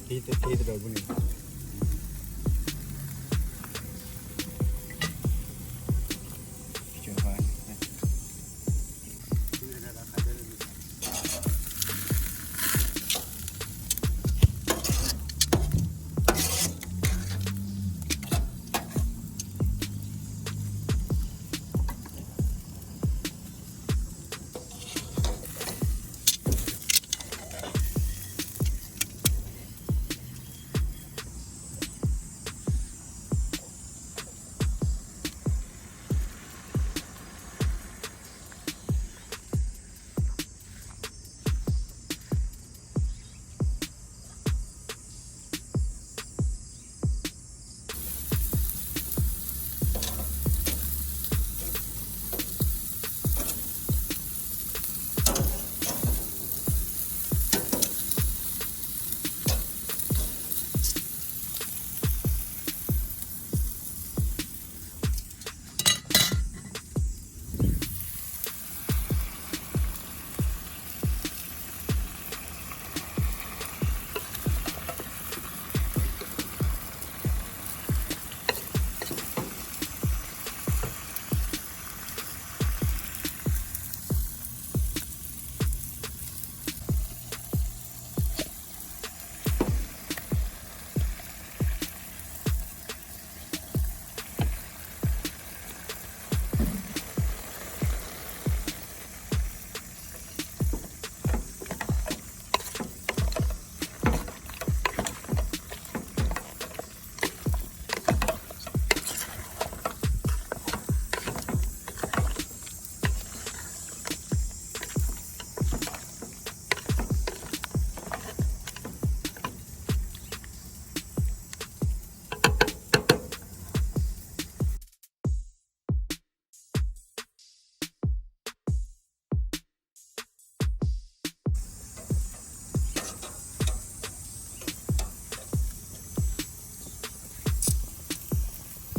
ဖီဒၣ်ဖီဒၣ်, ဖီလံဘီညါနီၤနံၤညါ, ဖီဒၣ်လၢဟံၣ်လီၢ်ခံ, တၢ်ဒိးတၢ်ဒိး, လၢ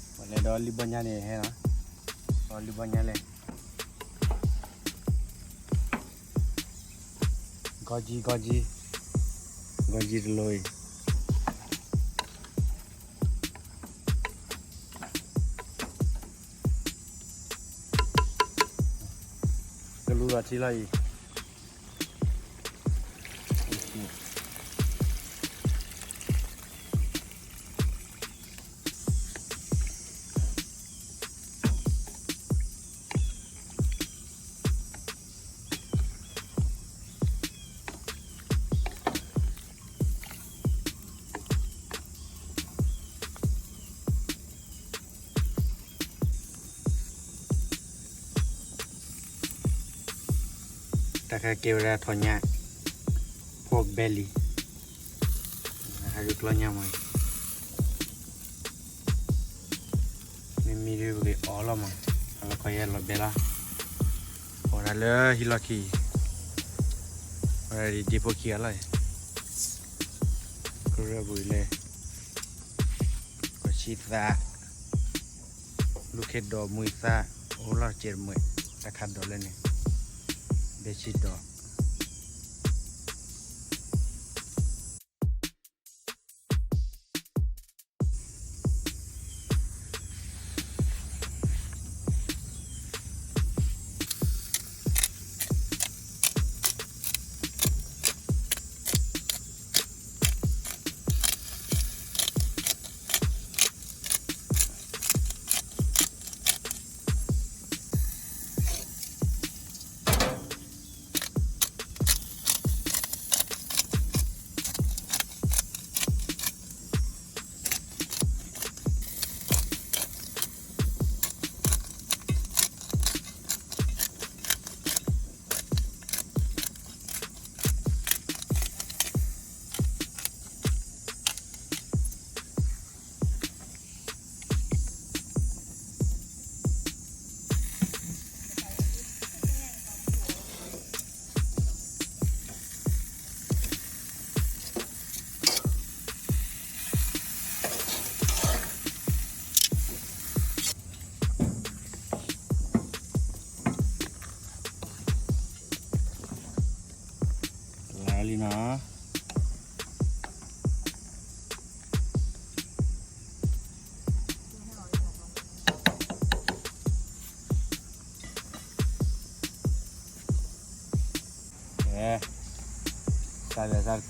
ပှၤလဲၤဒီးလံဘီညါန့ၣ်ဟဲလီၤ, ဒီးလံဘီညါလဲၣ်, ကီကံ ကီကံ, ကီကံတလိၤအံၤ, လီၤထံလီၤအံၤ တၢ်ခါကဲဝဲဒၣ်ထီၣ်ညၣ် pork belly ဟးဂ့ၤကျီညၣ်မး မ့မ့ၢ်ဒ်ပက့ၤအီၣ်လီၤမး အလီၢ်ခီယဲၢ်လီၤဘဲလီၤ အီၣ်ဒၣ်လၢဟံၣ်လီၢ်ခံ အီၣ်ဒၣ်ဒ်ဖိခံဂၤလီၤ ကရၢပူၤလဲၣ် ကဆံသး လူၢ်ခ့ဒီးမှံသး အိၣ်လီၤစဲးတမှဲး တၢ်ခါဒီးလၢန့ၣ် ဘဲဆံဒီး လၢလံနီၤ ကဲ စၢ်ဒီးစၢ်တက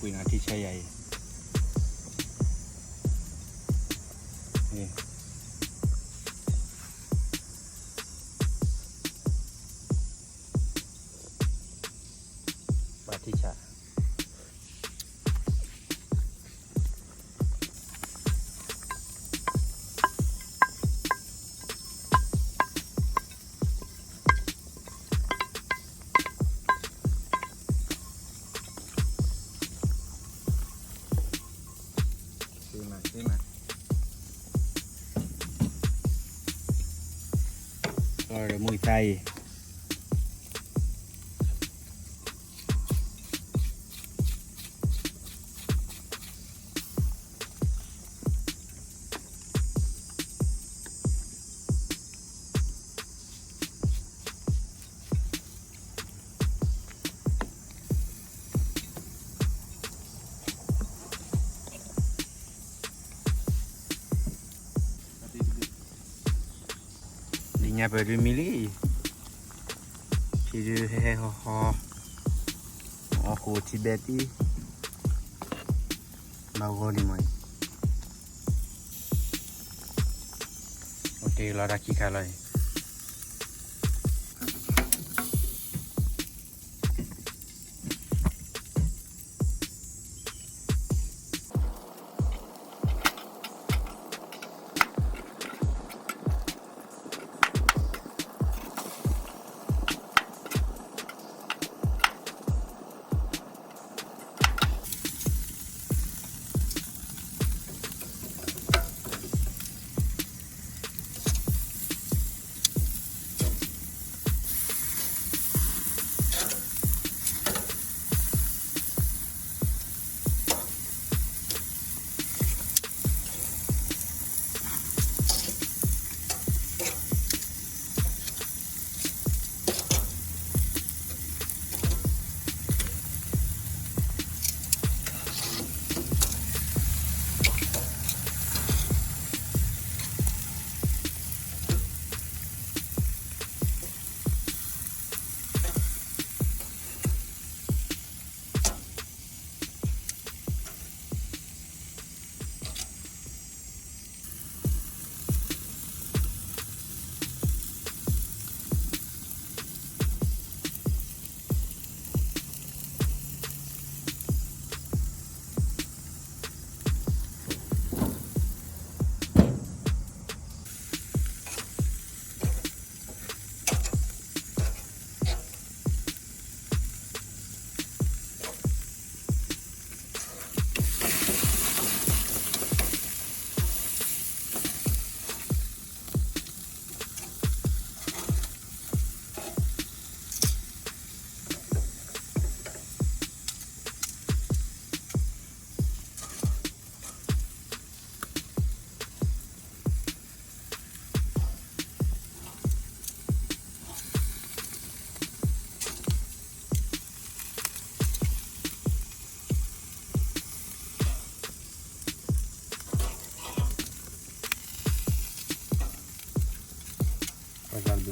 ွံာ်နီၤ ထံဆၢယၤအံၤ ပှၤထံဆၢ သ့မး သ့မး အီၣ်ဒီးမုၢ်သါအံၤ ဒ်ညါပဒုးမံလံ, ထံဒုးဟဲဟဲဟီၣ်ဟီၣ်, အီၣ်ဃိးထံဘဲတံၢ်, ဘၣ်ဂီၢ်ဒံးမး, အိၣ်တ့ၢ်လီၤတၢ်ခံခါလီၤအံၤ. တ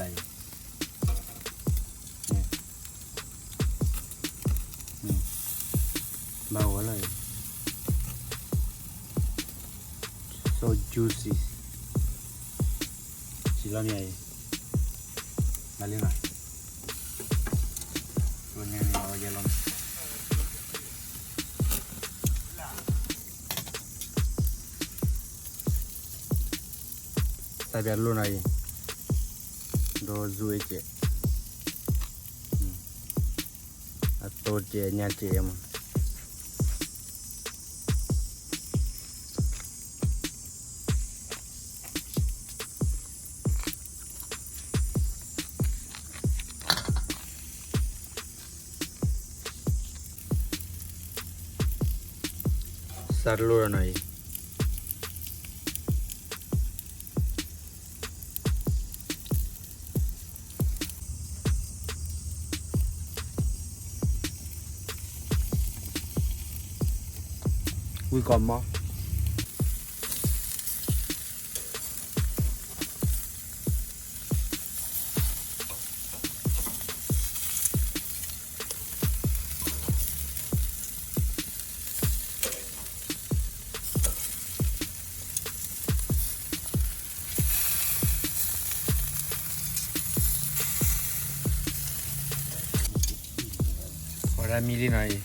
လၢအံၤ, ဘၣ်ဝဲလီၤအံၤ, so juicy, စံးလီၤန့ၣ်အံၤ, နလံနီၤ, န့ၣ်အဝဲယဲလီၤန့ၣ် တၢ်ပျးလိၣ်နီၤအံၤ, ဒီးဇူအ့ကဲး, အတိကဲးညါကဲးမး, စးတလိၣ်ဒီးနီၤအံၤ ဝံၢ်ကီးမီ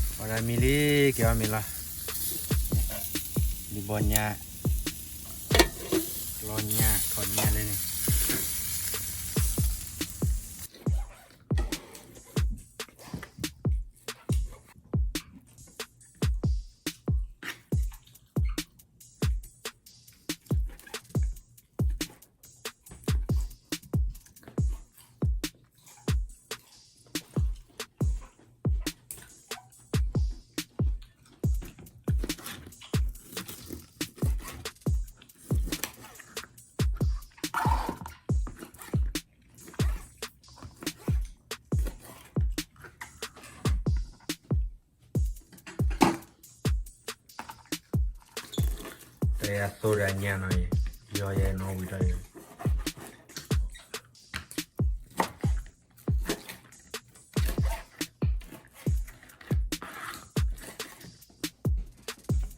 ဝဲဒၣ်မံလံနီၤအံၤ, ဝဲဒၣ်မံလံ က့ၤအီၣ်မ့ၤလီၤ, ဒံဘီညၣ်, လီညၣ် ထီၣ်ညၣ်လၢန့ၣ် တၢ်ယၤသိဒီးအညၣ်နီၤအံၤ, ယီၤယဲနီၣ်ဝံၤဒီးအံၤ,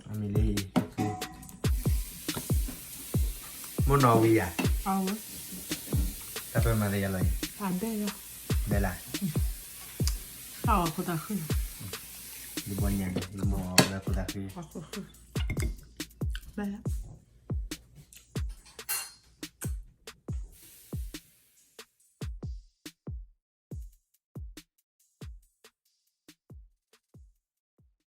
အမံၤလံ, မိၢ်နီၣ်ဝံၤယၤ, တၢ်ပၢၢ်မၤသယၤလီၤအံၤ, ဘဲလၢ, ယဘီညၣ်န့ၣ် ယမိၢ်အီၤလၢဖိသၣ်ဃံ, ဘဲလၢ